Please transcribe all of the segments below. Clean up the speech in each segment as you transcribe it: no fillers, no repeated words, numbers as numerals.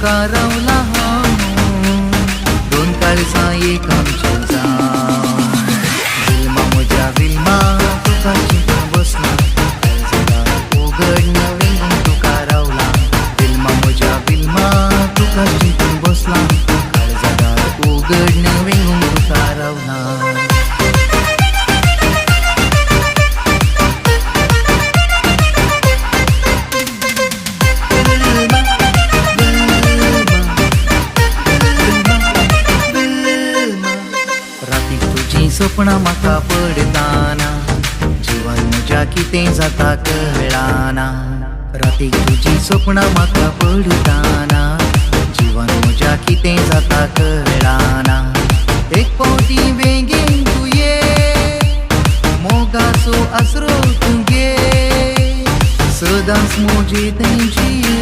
तुका रावला हांव, दोन काळजां एक आमचें जावं. विल्मा म्हज्या विल्मा, तुका चिंतून बसलां, काळजां उगडन वेंगून तुका रावलां. विल्मा म्हज्या विल्मा, तुका चिंतून बसलां, काळजां उगडन वेंगून तुका रावलां. रातीक तुजी सपनां म्हाका पडताना, जिवान म्हज्या कितें जाता कळना. रातीक तुजी सपनां म्हाका पडताना, जिवान म्हज्या कितें जाता कळना. एक फावटी बेगीन तूं ये, मोगाचो आसरो तूं घे, सदांच म्हजे तेंची ये,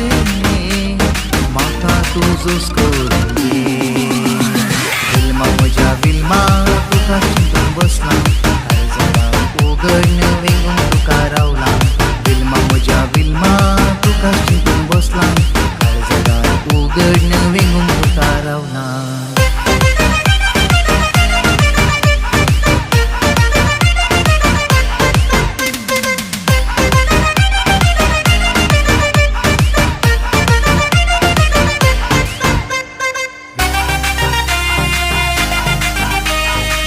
म्हाका तुजोच करून घे. विल्मा म्हज्या विल्मा, तुका चिंतून बसलां, काळजां उगडन वेंगून तुका रावलां. विल्मा म्हज्या विल्मा, तुका चिंतून बसलां, काळजां उगडन वेंगून तुका रावलां.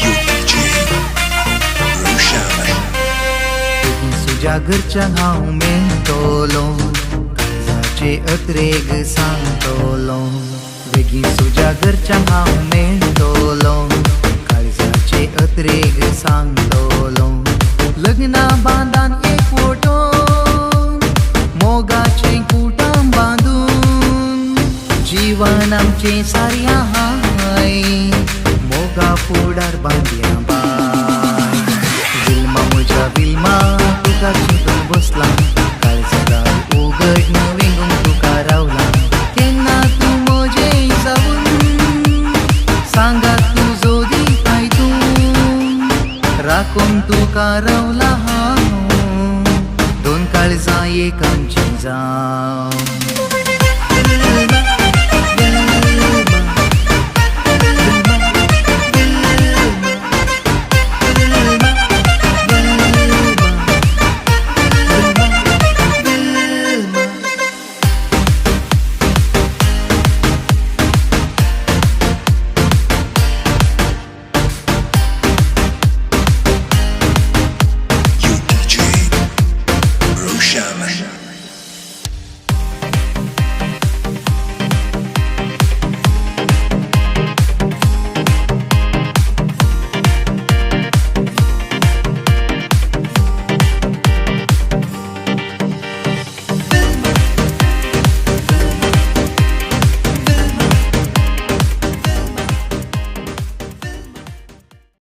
Your DJ, Roshan. तुज्या घरच्यांक हांव मेळटलो, काळजाचे अत्रेग सांगतलो. बेगीन तुज्या घरच्यांक हांव मेळटलो, काळजाचे अत्रेग सांगतलो. लग्ना बांदान एक फोटो, मोगाचें कुटाम बांदून, जिवन आमचें सारया हाय, मोगा फुडार बांदया बाय. विल्मा म्हज्या विल्मा, तुका चिंतून बसलां, काळजां उगडन वेंगून तुका रावलां. केन्ना तूं म्हजें जावन, सांगात तुजो दिताय तूं, राखून तुका रावला हांव, दोन काळजां एक आमचीं जावं.